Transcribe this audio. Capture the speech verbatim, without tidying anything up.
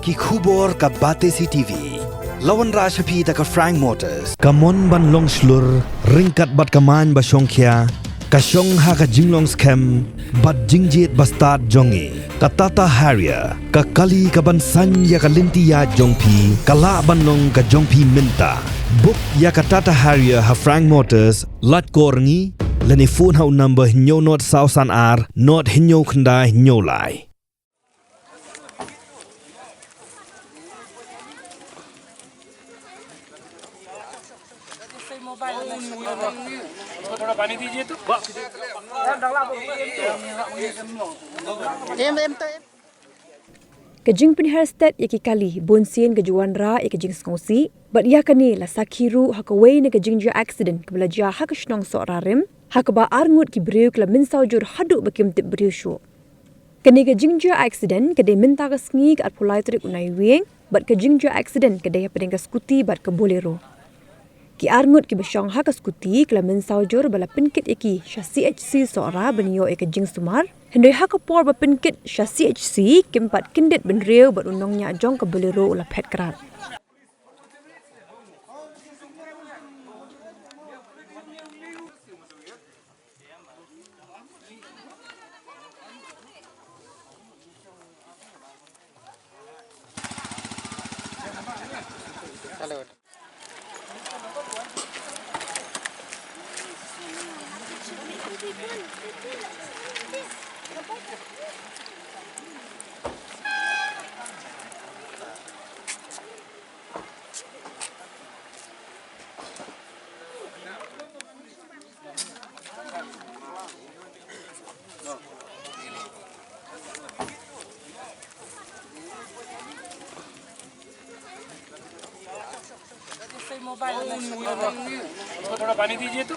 Ki khubor ka Batesi T V. La wanrah sha phi da ka Frank Motors. Ka mon ban long shlur, ryngkat bad ka main ba shongkhia, ka shong ha ka jinglong skhem bad jingjied ba stad jong ngi. Ka Tata Harrier, ka kali ka ban saiñ ïa ka lynti ïaid jong phi, ka lah ban long ka jong phi mynta. Book ïa ka Tata Harrier ha Frank Motors, lait kor ngi, lane phone ha u number hynñiew nod saw san ar, nod hynñiew khyndai hynñiew lai. Ka jingpynhiar stet ïa ki kali, bun sien ka ju wanrah ïa ka jingsngewsih, bad ïa kane la sakhi ruh ha kawei na ka jingjia accident kaba la jia ha ka shnong Sohra Rim, ha kaba ar ngut ki briew ki la mynsaw jur haduh ba kim tip briew shuh. Kane ka jingjia accident ka dei mynta ka sngi ka arphew lai tarik u Naiwieng, bad ka jingjia accident ka dei hapdeng ka scooty bad ka Bolero. Ki ar ngut kiba shong ha ka scooty ki la mynsaw jur ba la pynkit ïa ki sha C H C Sohra ban ïoh ïa ka jingsumar. Hynrei ha ka por ba pynkit sha C H C, kim pat kyndit bynriew bad u nongñiah jong ka Bolero u la phet krad. थोड़ा पानी दीजिए तो।